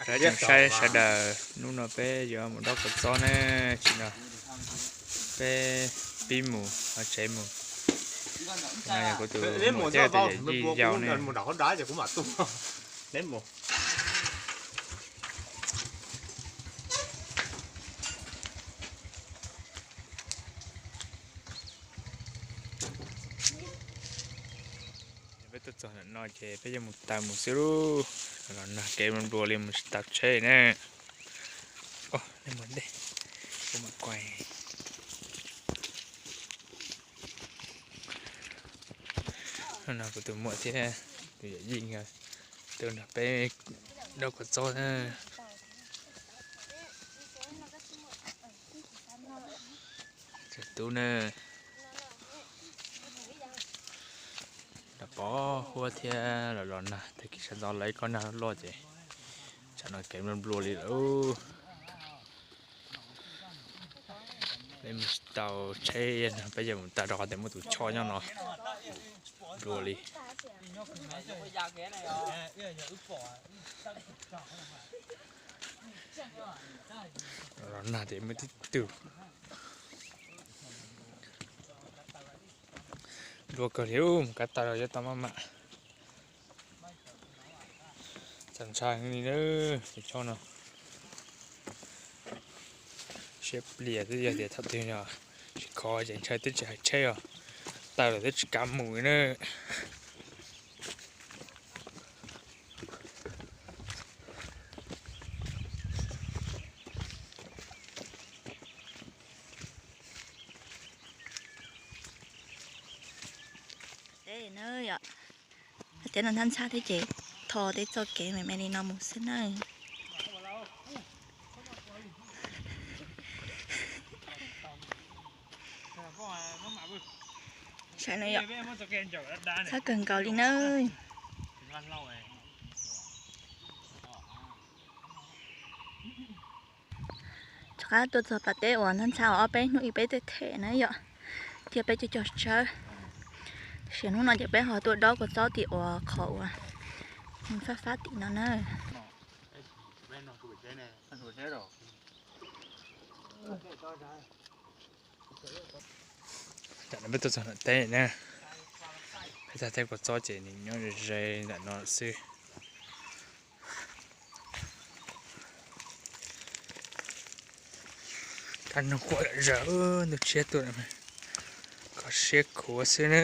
Saib tsoom saib sawv daws, hnub no peb yuav mus dob kua txob na, tsis no peb pib mus tsev mus. Kuv tus muam thiab tus yawm yij yau ne. Peb tuaj txog ntawm no ces peb yuav mus taws mus xwb lauj. Los nag kev nplua li mus tsis tau tsheb na. Ua ntej, kuv mam kuaj. No kuv tus muam thiab tus yawm yij nkawd tuaj nrog peb dob kua txob na. Tub na, los pov huab thiab los los nag, tag kis sawv ntxov lawv ib kob nag loj loj ces tsam no kev nplua nplua li lawm. Peb mus tsis tau tsheb no, peb yuav mus tag rau qhov tias muaj tus choj nyob no. Nplua li. Los nag ces muaj tib tug. Nplua kawg li, mus kab taw los yuav tau maj mam. Txaus ntshai heev li na, tus choj no. Siab plias xwb, yog tias thaum twg no tsis khov ces ntshai twb tsis hais tsheb os, taw los twb tsis kav mus li na. Teb no ntxhab ntxhab thiab ces tho tej txoj kev me me li no mus xwb na. Saib no yom, ntxhab kawg nkaus li na. Rov qab tuaj txog pas teb uas ntxhab ntxhab ob peb hnub ib peb tej them na yom, thiab peb cov cog tsawb. Tiam sis hnub no ces peb ho tuaj dob kua txob tim uas qhov uas fab fab tim no na. Tam no peb tuaj txog nram teb na, peb tag teb kua txob ces nws nyob ze ze ntawm no xwb. Kab noog quaj zom zaws, ntuj tshiab tuaj, kho siab khuav xwb na.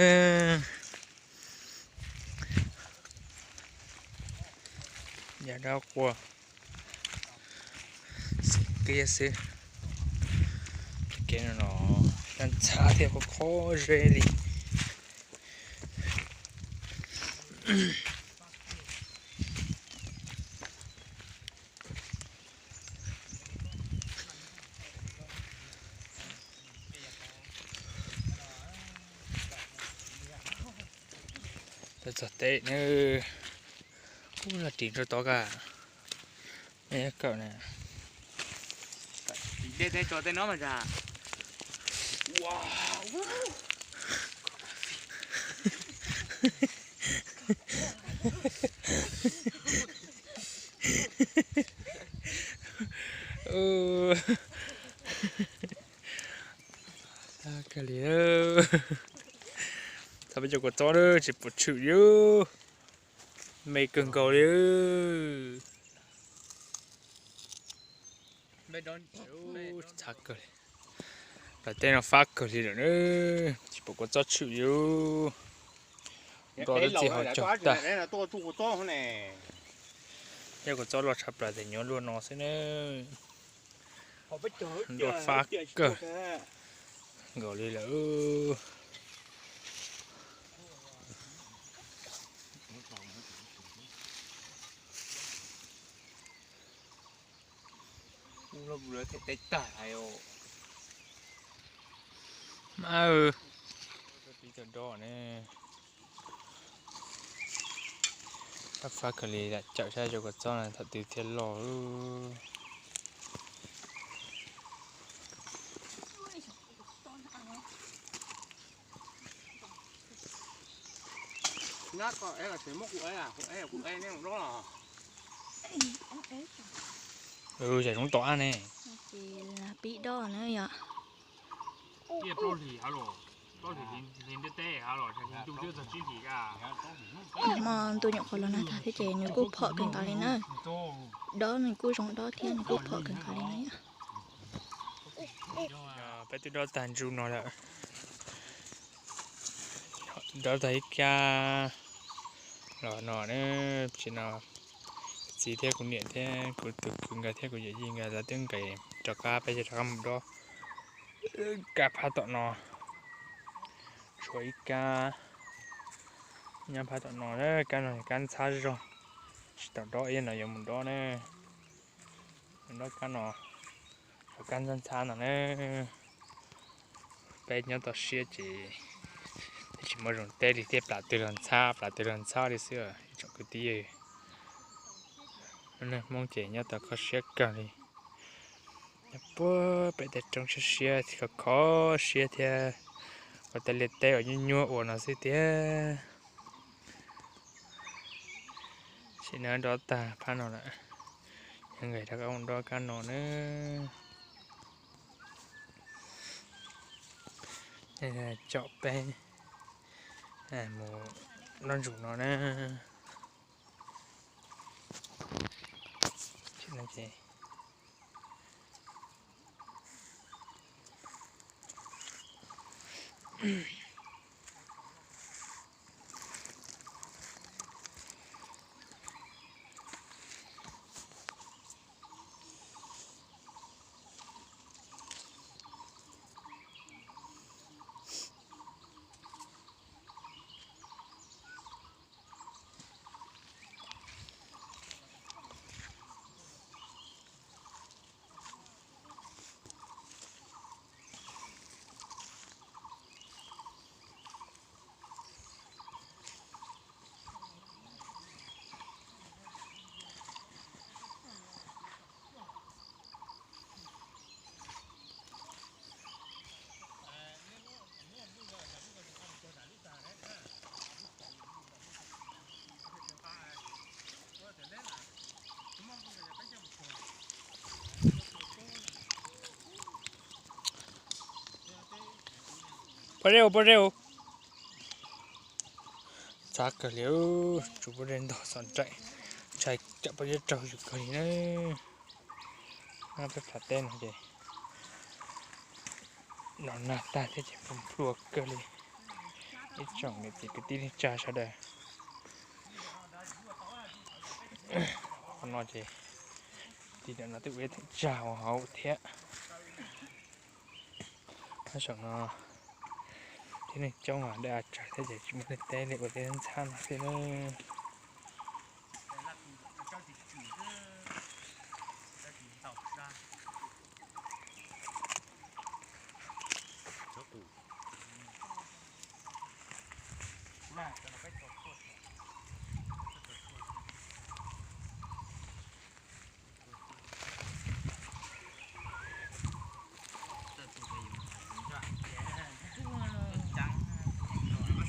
Yaj dab quaj xim qiab xwb. Kev no los ntxhab thiab qhov qhov ze li. Txog teb na, ub, los ris rau tod ka, me kawm na. Kawg li, thaum peb cov kua txob tsis pom tshwm li, me kawg nkaus li. Txhav kawg li, plaws teb no fab kawg li lawm na, tsis pom kua txob tshwm li. Nroj lub txij ho cog tag. Yog kua txob loj tshaj plaws ces nyuam luaj no xwb na. Nroj fab kawg nkaus li lawm. Mas, pib tau dob ne. Fab fab kawg li, lam cawm saib cov kua txob no thaum twg thiaj loj. Nab ko es tseem muab kuv ev, kuv ev, kuv ev nej mus dob los. Yam zoo tom ab ne. Ces pib dob na yom. Hmo ntuj nyuam qhuav los nag tag thiab ces nws kuj phom kawg nkaus li na. Dob nws kuj zoo dob thiab nws kuj phom kawg nkaus li na yom. Peb twb dob tag ntsuj no lawm. Dob tag ib kab los no na, tsis no txiv thiab kuv niam thiab kuv tus kwv nkawd thiab kuv yawm yij nkawd lawv twb nqis rov qab, peb rov qab mus dob kab phab tom no. Tshuav ib kab nyob phab tom no, kab no kab ntxhab zog, tsis tau dob ib no yuav mus dob na. Mus dob kab no, kab ntxhab ntxhab no na. Peb nyob toj siab ces tsis muaj zoo teb li, tej plas twg los ntxhab, plas twg los ntxhab li xwb ib tsoom kwv tij. Hmoob ces nyob tau kho siab kawg li. Nyob puag pem tej roob siab siab, kho kho siab thiab, ua tej liaj teb uas nyuaj nyuaj ua no xwb tiag. Sim no dob tag phab no lawm, yog nqis rov qab mus dob kab no na. Coj peb mus dob ntsuj no na. Pob zeb, pob zeb. Txav kawg li, tsuas pob zeb ntog xov nraim, ntshai cov pob zeb raug yus kawg li na. Nyob peb phav teb no ces los nag tag thiab ces nplua nplua kawg li. Ib tsoom niam txiv kwv tij neej tsa sawv daws, qhov no ces tim no twb ua ib theem tsag ua hauv thiab. Nyob saum no tib neeg coob mas dej a tsawg thiab ces tsis muaj neeg teb li, ua tej ntxhab no xwb na.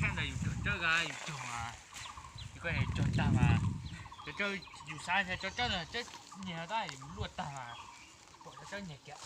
Sab ntawd yus cog tsawb, yus cog, yus cog tag mas, cov tsawb yus xav tias tsawb tsawb ntawd tsawb nyiag tab yus luaj tag mas, pom tsawb nyiag kiag.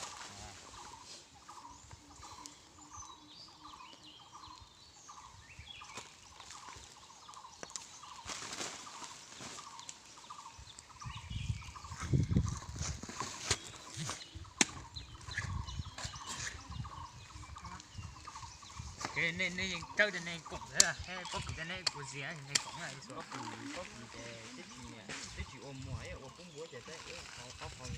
Nej yeej tsawb tias nej koom thiab, pob kws tias nej kuv zias nej koom na. Pob kws ces twb tsis ua muag, ua pub npuav ces peb ua qhov qhov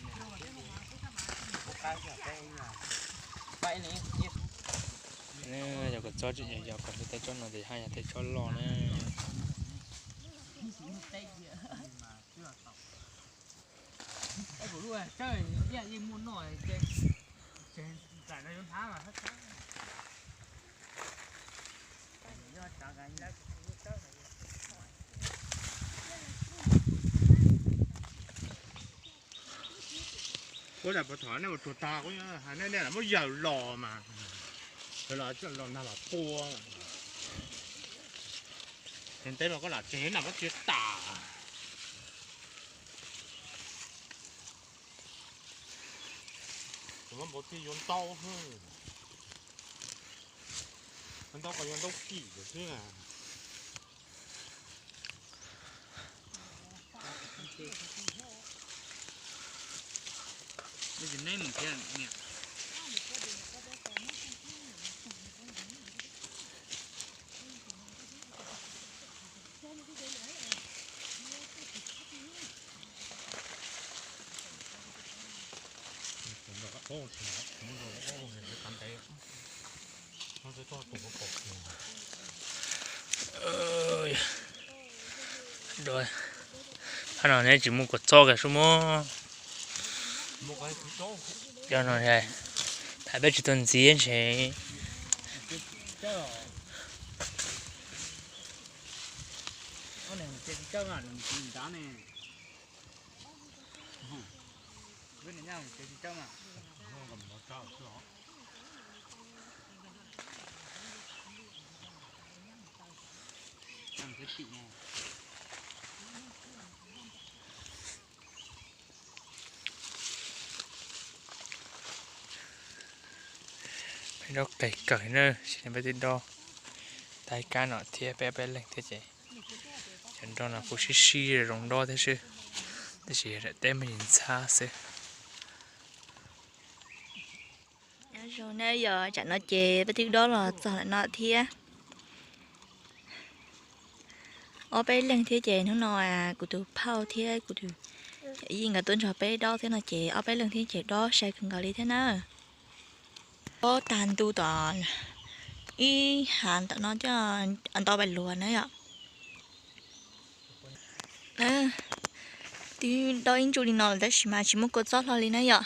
Yog koj txob tseem yog yog kom tej tsob no ces haj yog tej tsob loj na. Ua tas puas thov nej ua tsuag tag, nej lam muab yawm los mas, yawm los coj los nag los pua. Teb mas koj lam tseg na, koj tsis tas. Npau taws yuav ntau, ntau kom yuav ntau kim xwb na. Phab no neb tsis muaj kua txob kiag sub muab. Cov no tham peb tsis tau ntxiv ntshe. Peb dob qes kawg na, sim no peb twb dob tag kab no thiab, peb ob peb leeg thiab ces cov nroj no kuj sib sib zoo dob thiab xwb, tab sis yog daim teb me ntxhab xwb. Nyob zoo na, yog tsam no ces peb twb dob los txog lawm no thiab. Ob peb leeg thiab ces hnub no kuv tus phauj thiab kuv tus yawm yij nkawd tuaj nrog peb dob thiab no ces ob peb leeg thiab ces dob sai kawg nkaus li thiab na. Dob tag ntu tom ib hav tom no coj ntau pais luag na yom. Twb dob ib ntsuj li no lawm tab sis mas tsis muaj kua txob hlo li na yom.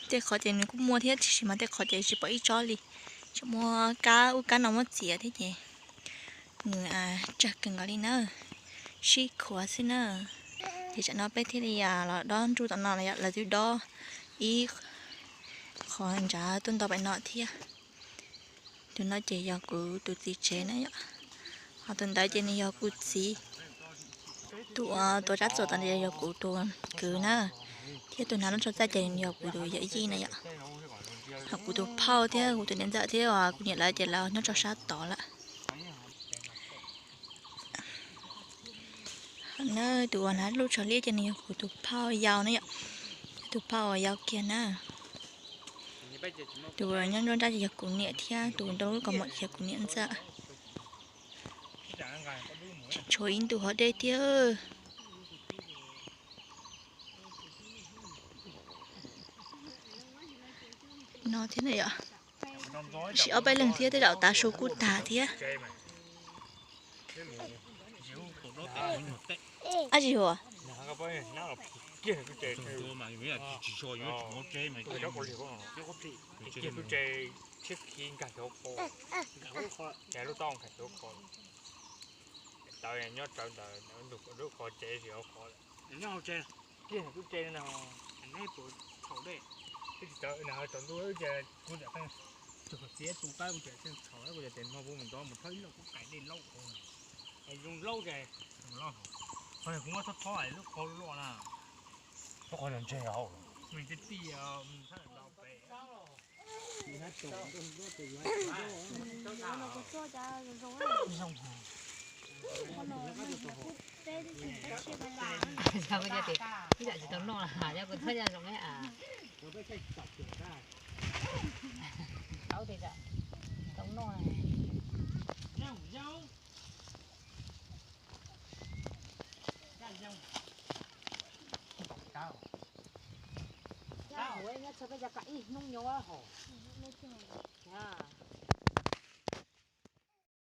Tej qhov ces nws kuj muaj thiab tab sis mas tej qhov ces tsis pom ib tsob li. Tseem muaj kab ub kab no muab txiav thiab ces nws tsawg kawg nkaus li na, sib khuav xwb na. Ces tsam no peb thiaj li los dob ntsuj tom no, lawv twb dob ib qho nrad tuaj ntau pais no thiab. Tus no ces yog kuv tus txiv tsev na yom, ho tus ntawd ces nws yog kuv txiv. Tus uas tuav tsab txuas tom ntawd yog kuv tus kwv na, thiab tus hnav lub tsho txaj ces nws yog kuv tus yawm yij na yom. Ho kuv tus phauj thiab kuv tus niam ntxawm thiab kuv niam lawv ces lawv nyob rau sab tod lawm. Na, tus uas hnav lub tsho liab ces nws yog kuv tus phauj yau na yom, tus phauj uas yau kiag na. Tus uas nyob nruab nrab ces yog kuv niam thiab tus nrog lub kaus mom ces yog kuv niam ntxawm. Tsis tshuav ib ntus hov deb thiab. No thiab na yom, sim ob peb leeg thiab tej zaum tav su kuj tag thiab. Ab tsis huas. Nyob hauv tsev. Tsis tawm na, tsaus ntuj ces kuv txiav tus qaib kuv tseem txhaum kuv ces tes hmo kuv mus ntov mus thob ib loj kuv qais dej laub. Zoo laub ces, qhov kuv muab thob thob lub qhov loj na. Lub qhov ntseg hauv. Nws tij tij thab ntau pem. Yog kuv tias, ib yam tsis tau noj, yog kuv thob yam zoo me a. Tau tias tsis tau noj. Nyob txog peb cov kam ib hnub nyob hauv.